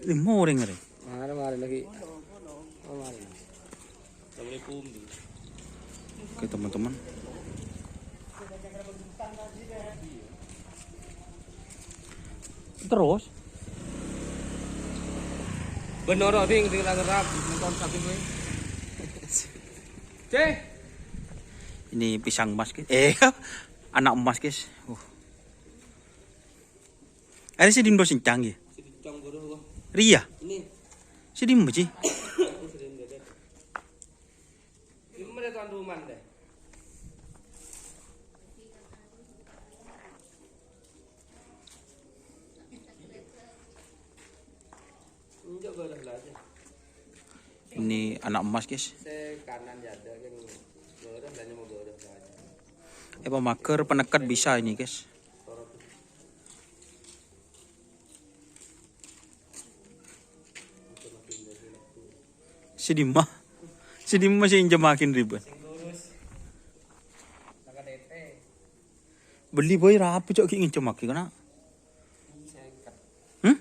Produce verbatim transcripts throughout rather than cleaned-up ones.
Lima orang ngeri. Mari, mari lagi. Oh, mari. Assalamualaikum. Oke, teman-teman. Terus? Bener, Ding, sing ngerap, nonton sapi kowe. Ceh. Ini pisang emas, guys. Eh, anak emas, guys. Uh. Ada si Dindo sincang, ya? Si Dindo baru, wah. Ria? Ini. Si Dindo, Ci? Ini mana tuan rumah, deh? Enggak, boleh lah aja. Ini anak emas, guys. Saya kanan ya ada kan. Boleh lah, mau boleh lah aja. Eh, pemager, peneket bisa ini, guys. Si Dima. Si Dima sing injemakin ribet. Beli boy rapi cok ki nginjemake kana. Hmm?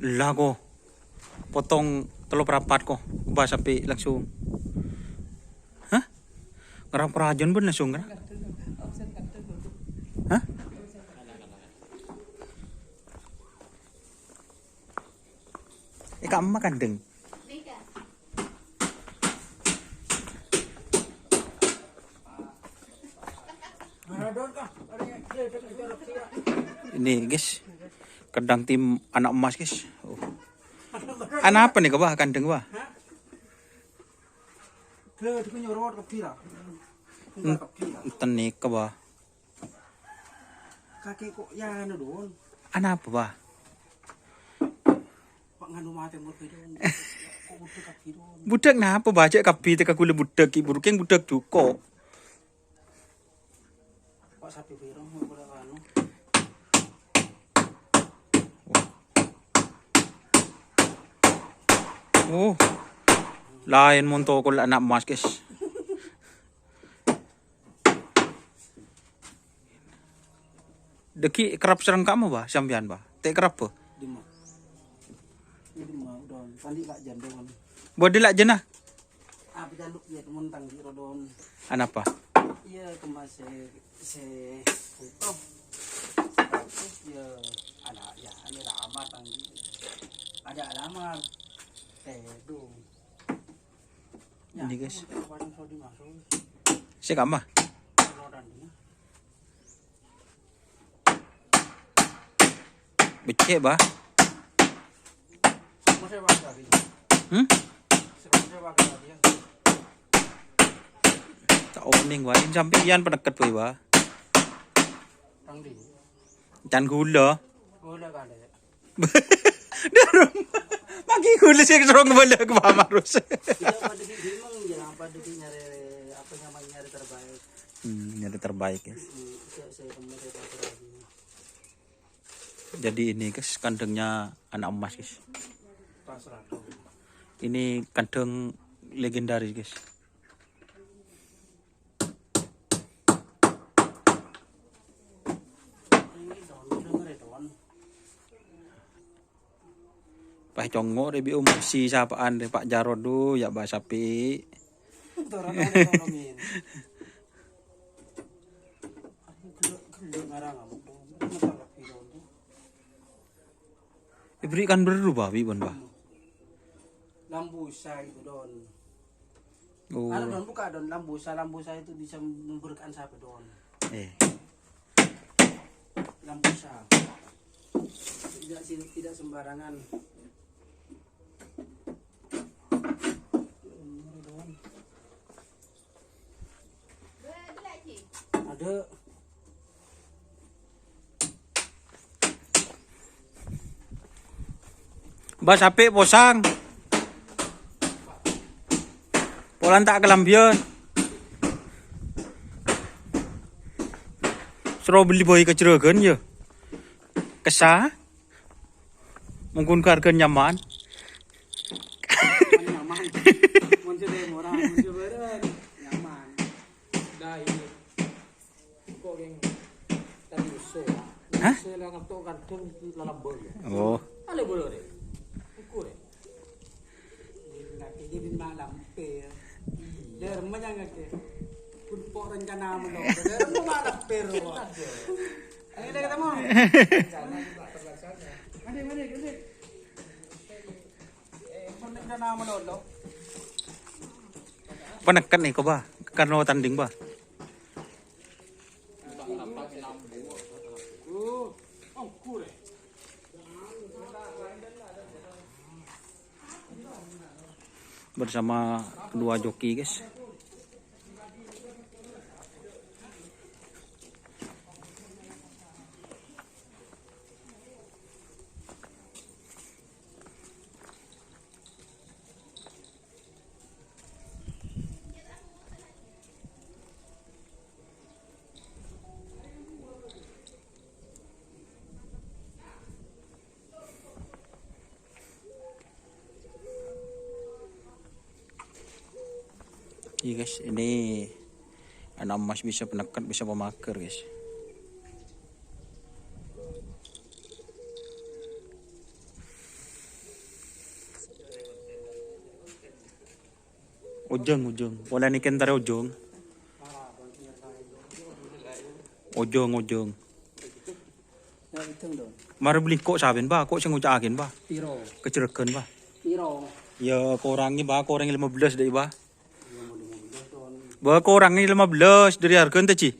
Lah ko. Potong telur perapat ko. Ubah sampai langsung. Hah? Ngerap kerajon pun langsung kan? Hah? Eh, Kak Emma kandeng. Ini, guys. Kedang tim anak emas, guys. Oh. Anak apa nih, Kak, Bah? Kandeng, Bah? Enten nih, Kak, Bah. Kakek kok ya anu, Don? Ana apa, Bah? Pak nganu mate murke, Don. Kok udah kaki, Don? Budak napa, Bah? Cek kabi teka gula budak, Ki. Burukeng budak juko. Pak sapi piro mau pada anu? Oh. Lain mon tokol anak emas, guys. Dagi kerap sereng kamu, Bah, sampeyan, Bah? Te kerap, Bah? Dima. Dima, udah. Tadi lak jando kan. Bodi lak jana? Apa jaluk ya, temen tanggi rodon. Anapa? Iya, kemas se, se, utuh. Terus ya, ada, ya, ada alamat tanggi. Ada alamat. Tedu. Ini, guys. Saya kamar. Becek, Bah. Hmm? Tak oning, Bah. Ini sampai Ian peneket, Bah. Can gula. Darung. Magi gula sing terus ngebala ke Pak Marus. Kita pada di Bimeng, ya, pada di nyari, apa namanya, nyari terbaik. Hmm, nyari terbaik, ya. Hmm, saya, saya temukan saya pada lagi. Jadi ini, guys, kandangnya anak emas, guys. Pasrah. Ini kandang legendaris, guys. Pas congok re bi umusi sapaan re Pak Jarod du ya bahasa pi. Orang nolongin. Aku gelek-gelek ngarang kamu dong. Masalah film tuh. Ibrikan berubah bi bon bah. Lambusa itu, Don. Oh. Anu, Don, buka, Don, lambusa. Lambusa itu bisa memberikan siapa, Don? Eh. Lambusa. Tidak sih, tidak sembarangan. Ada. Mbah Sapik posang. Polan ta' kalambiyan. Soro beli boy ka Juragan ya. Kesa. Mungkin harga nyaman. Nyaman. Muncul dari murah, muncul bareng. Nyaman. Dah ini. Kok yang tadi usul. Sè la ngetto' kadhâng lalambâ', yâ. Oh. Alè bolo rè. Engko' rè. Ngakè jârèya malampèr. Dârma jâ' ngakè. Pon po' rencana malolo. Dârma malampèr. Ayo, kita ketemu. Mari, mari, mari. Pon rencana malolo. Panèka nèko, Bah. Karno tandhing, Bah. Bersama kedua joki, guys. Iya, guys, ini ana' emmas bisa panèka, bisa pamager, guys. Ojhâng, ojhâng. Polana kèng tarè ojhâng. Ojhâng, ojhâng. Mara bâli ko' sabèn, Bah, ko' sè ngoca'aghi, Bah. Piro? Kajhârâghân, Bah. Piro? Ya, korangè, Bah, korangè lèma bellâs dâi, Bah. Bah, korangè lèma bellâs dâri harghâna, Ji.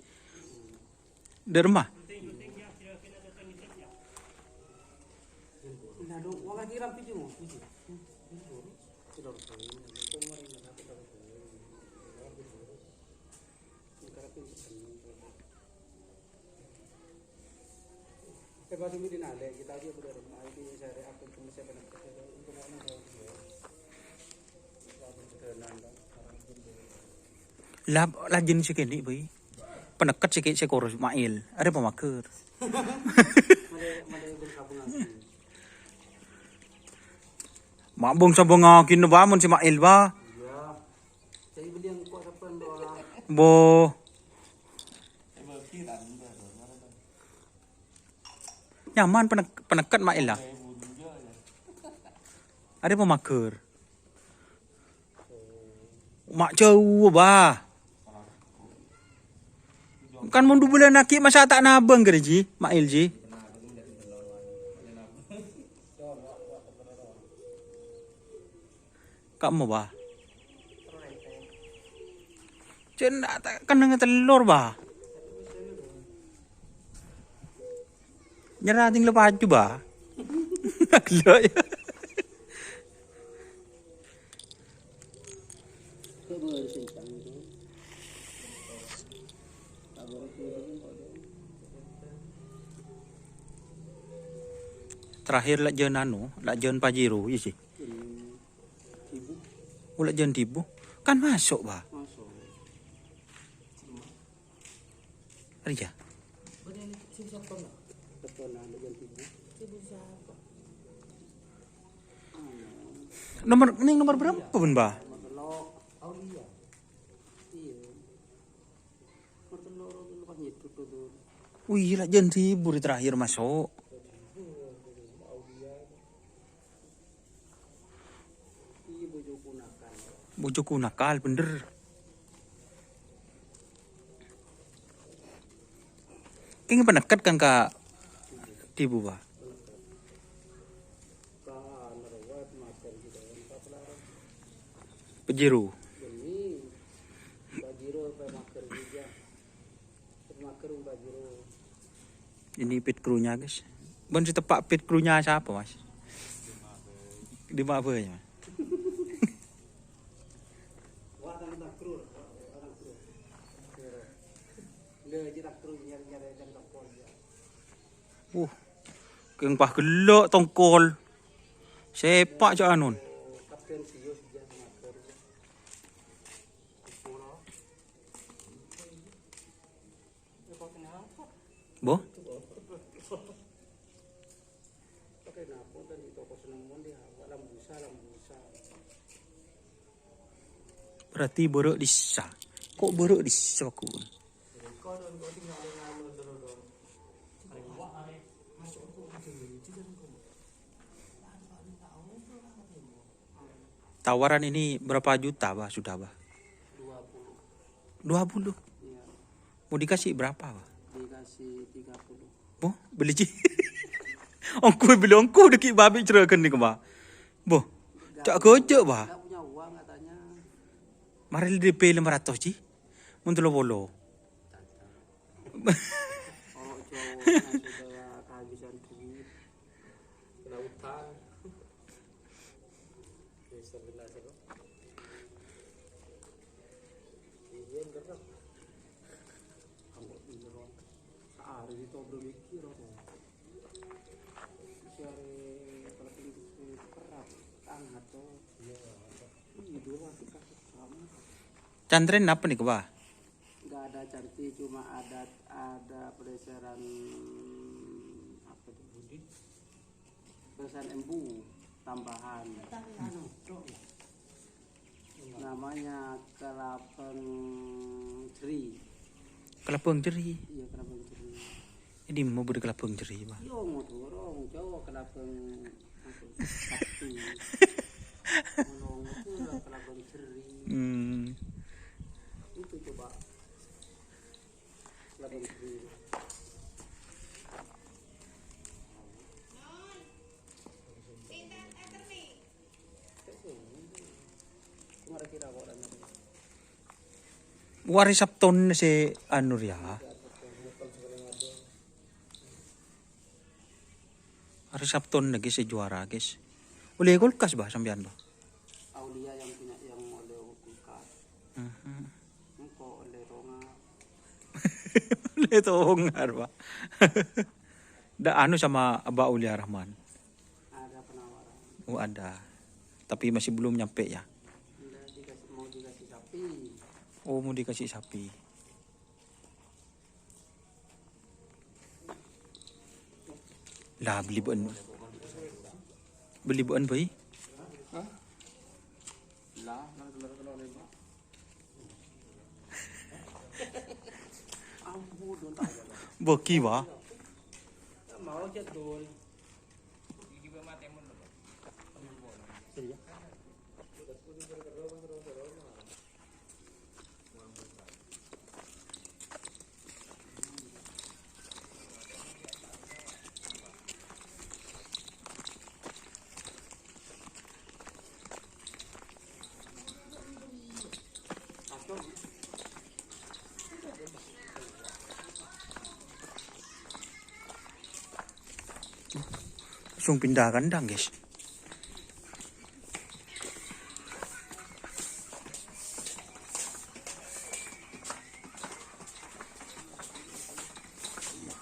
Dârma. La, lajân sè kènè', bhâi. Panèka sè kè-, sè koro Ismail. Arè pamager. Ma' bâng-sabângngaghi, Bah, mon Ismail, Bah. Bo. Nyaman panèk-, panèka Ismail, la. Arè pamager. Ma' jhâu, Bah. Kan mon du bulân aghi' masa ta' nabâng kèra, Ji, Ismail, Ji. Kamma, Bah? Cen, ta-, kennengnga tellor, Bah. Nyerah ting lepas aja, Bah. Gelo ya. Terakhir la' jân anu, la' jân Pajero, iya sih. Oh, la' jân Dibu. Kan masuk, Bah. Masuk. Iya. Nomor, ini nomor berapa, Bun, Bah? Wih, la' jân Dibu terakhir masuk. Bojoku nakal, bener. Kèng panèka kan ka Dibu, Bah. Pajero. Ini pit krunya, guys. Bân sè teppa' pit krunya sapa, Mas? Di Mabaya, Mas. Uh, kèng pas gellâ' tongkol. Sèpa' jâ' anon. Bo? Berarti bârâ' dissa. Ko' bârâ' dissa, Kun? Ko' dong, ko' tinggal dengan lo, lo, lo. Tawaran ini berapa juta, Bah, sudah, Bah? Dua puluh. Dua puluh? Iya. Mau dikasih berapa, Bah? Dikasih tiga puluh. Boh, beli ci. Ongko beli ongko dikit babi jeragan nih, Bah. Boh, cak gojek, Bah. Nggak punya uang katanya. Mari D P lima ratus, ci. Mun telu puluh. Kalau cowoknya sudah kehabisan duit. Kena utang. Bisa benar, sih, Bang. Iya, bener. Kamu bener, Bang. Sehari itu belum mikir, Bang. Sehari kalau tinggi perap, hangat, Bang. Iya, hangat. Iya, dulu waktu kasus kamu. Cantren apa nih, Bah? Nggak ada cantik, cuma ada, ada pelecehan, apa tuh? Pelecehan embu tambahan. Anu, Dok, ya? Namanya kelabang jeri. Kelabang jeri. Iya, kelabang jeri. Ini mau beri kelabang jeri, Bah. Yo, mau dorong, jauh kelabang, apa, sakti. Mau dorong itu kelabang jeri. Hmm. Itu coba. Hari Sabtona sè anu rèya. Hari Sabtona ghi sè juara, guys. Ollè kulkas, Bah, sampèyan, Bah? Aulia yang punya, yang ollè kulkas. Mhm. Engko' ollè tonga. Ollè tonga, Pak. Ndak anu sama Abah Aulia Rahman? Ada penawaran. Oh, ada. Tapi masih belum nyampe, ya? Ndak, dikasih, mau dikasih sapi. Oh, mau dikasih sapi. Lah, beli bâ'ân. Beli bâ'ân, Boy. Hah? Lah, nang telur-telur lima. Ampun, don tak ada. Bagi, Pak. Mau jadul. Iya. Langsung pindah kandang, guys.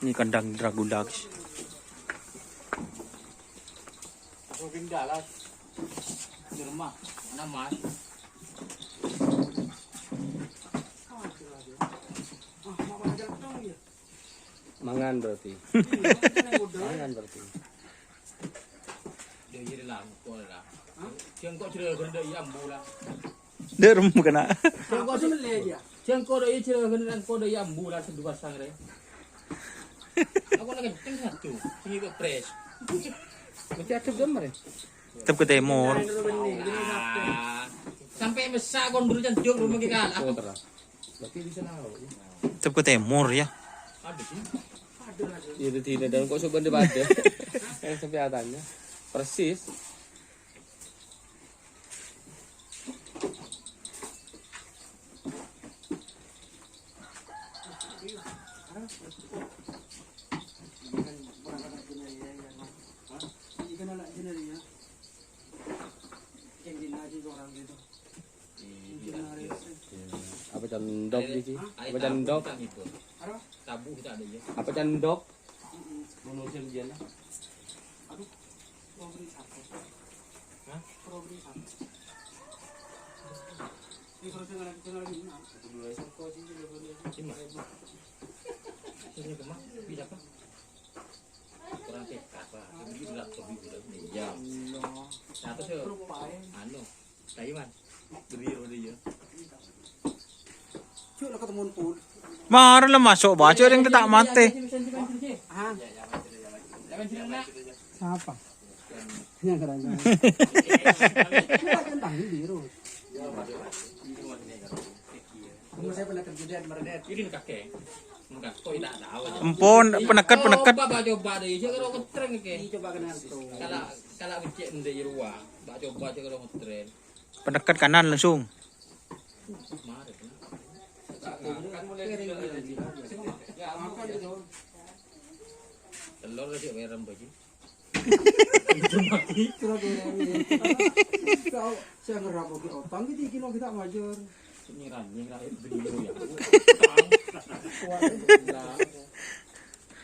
Ini kandang Dracula, guys. Langsung pindah lah. Di rumah. Mana Mas? Mangan berarti. Mangan berarti. Dia jadi langkol lah. Hah? Dia kok cerita kerja iya ambu lah. Dia remuk kena. Dia kok sih melek dia. Dia kok iya cerita kerja kok iya ambu lah, seduwa sangre. Aku lagi kenceng satu. Ini kok pres. Mesti ada gambar ya? Tetep ke timur. Ah. Sampai besar kon dulu cantik rumah kita. Aku terus. Berarti bisa tahu, ya. Tetep ke timur, ya. Ada sih. Iya, di sini dan kok soban di pada. Yang sampai atanya. Persis. Apa cendok di sini? Apa cendok? Apa cendok? Kurang tekad, Pak. Ini udah lebih udah. Iya. Nah, terus, anu, Taiwan. Beri udah ya. Cuk, lah ketemu pun. Mara lah masuk, baca yang tak mati. Ah. Sapa? Yang kerana. Kita kan tanggung biru. Kamu saya pernah kerja di Meredet. Ini kakek. Enggak, kok tidak tahu aja. Empon, peneket, peneket. Coba, Pak, coba deh. Iya, kalau ngetreng, Kek. Iya, coba kenal tuh. Kalau, kalau becek ndek di ruang, Pak, coba aja kalau ngetreng. Peneket kanan langsung. Mari, kenapa? Kan mulai. Ya, makan itu. Telur aja merem baju. Kira-kira ini. Kau, saya ngerap oke otang gitu, kilo kita ngajar. Nyiram, nyiram, video ya. Kuat, ya.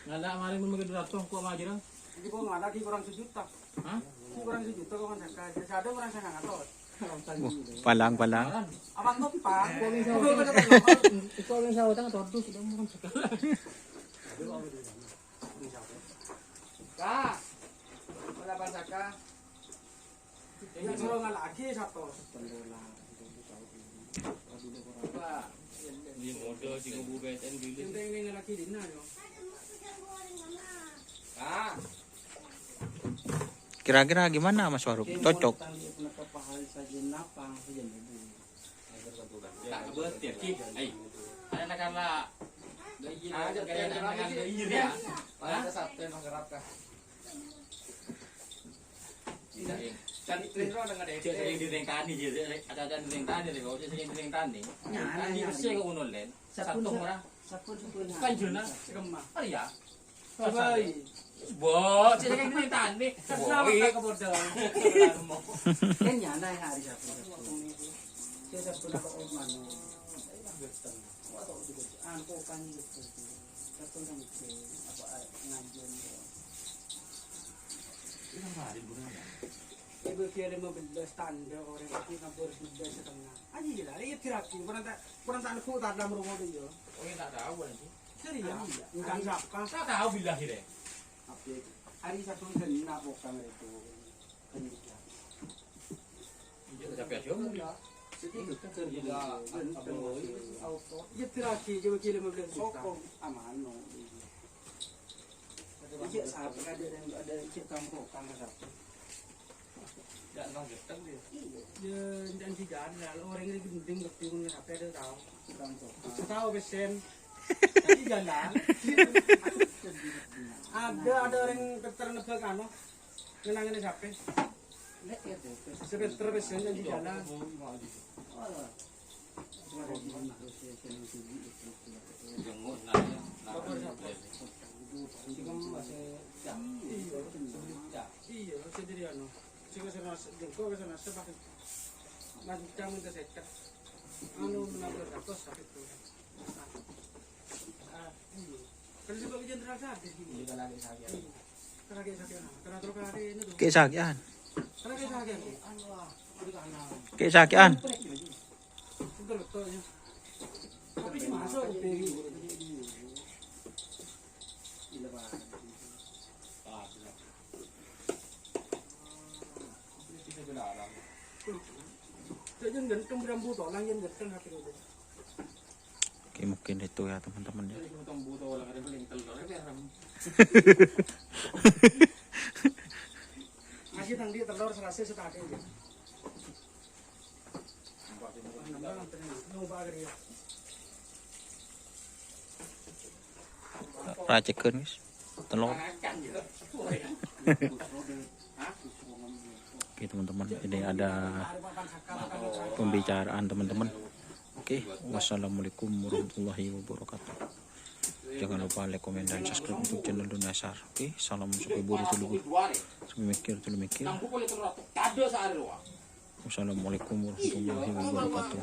Nggak ada, kemarin pun begitu datang, kok ngajar? Ini kok nggak ada, di kurang sejuta. Hah? Ini kurang sejuta, kok nggak ada. Saya ada kurang setengah ratus. Wah, palang, palang. Apa tuh, Pak? Kalau misalnya, kalau misalnya utang, atau dus, udah mau. Kak, berapa saka? Yang suruh ngalaki satu. Ini modal sih, nunggu B S N dulu. Yang pengen ngalaki di mana, yo? Kak. Kira-kira gimana, Mas Waruk? Cocok? Tak betul, Ki. Hei. Ada nakala. Ada nakala, iya, ya. Hah? Ada satu yang menggerakkan. Tidak, iya. Kan itu yang orang ada. Dia sering ditentani, dia sering, ada-ada ditentani, dia sering ditentani. Ya, tadi ya, bersih ya. Kok ngono, Len? Sabun, satu orang. Sabun, sabun. Kan jelas. Sekemah. Oh, iya. Coba, iya. Bo, sing ditentani. Kenapa tak kepodong? Kan nyana ya hari Sabtu. Saya Sabtu nak kok mano. Wah, kok gitu. Anu, kok kan gitu. Sabtu kan gitu. Apa, eh, ngaji. Ini hari bulan ya? Ibu kira lima belas tanda orang itu nabur sebelas setengah. Aja lah, iya terakhir. Kurang tak, kurang tak lebih tak dalam rumah dia. Oh, iya, tak tahu, anjing. Serius? Iya. Enggak siapa. Tak tahu, billahi, deh. Hari Sabtu kena bukan itu. Iya, tapi aja, mungkin. Iya, terakhir, coba kira lima belas juta. Sokong. Aman, no. Iya, sapi ada yang, ada yang kampung, kan, sapi. Nggak, nggak geteng dia. Iya. Ya, ndak sih, jangan, ya. Orang ini gending, tapi nggak sampai ada tahu. Tahu, pesen. Tapi jalan. Ada, ada orang keter nebak, anu, ngenangin sampai. Sebentar, pesen, di jalan. Iya, sendiri anu. Sing kesana, jengkol kesana, sepakat. Mas, kita minta seket. Anu, enam belas ratus, sakit tuh. Ah, iya. Kan juga hujan terasa deh, gini. Iya, kan lagi sakit. Iya. Kan lagi sakit, nah. Karena terus hari ini tuh. Kayak sakitan. Karena kayak sakit. Anu, ah, udah kanan. Kayak sakitan. Betul, betul, ya. Tapi sih masuk. Cek, yang ganteng berambut orang yang ganteng hati itu. Oke, mungkin itu ya, teman-teman, ya. Masih tangdi telur serasa setadi ya. Racekan, guys. Telur. Oke, teman-teman, ini ada pembicaraan, teman-teman. Oke, wassalamualaikum warahmatullahi wabarakatuh. Jangan lupa like, komen, dan subscribe untuk channel Dunasar. Oke, salam sampai buru dulu. Sampai mikir dulu mikir. Wassalamualaikum warahmatullahi wabarakatuh.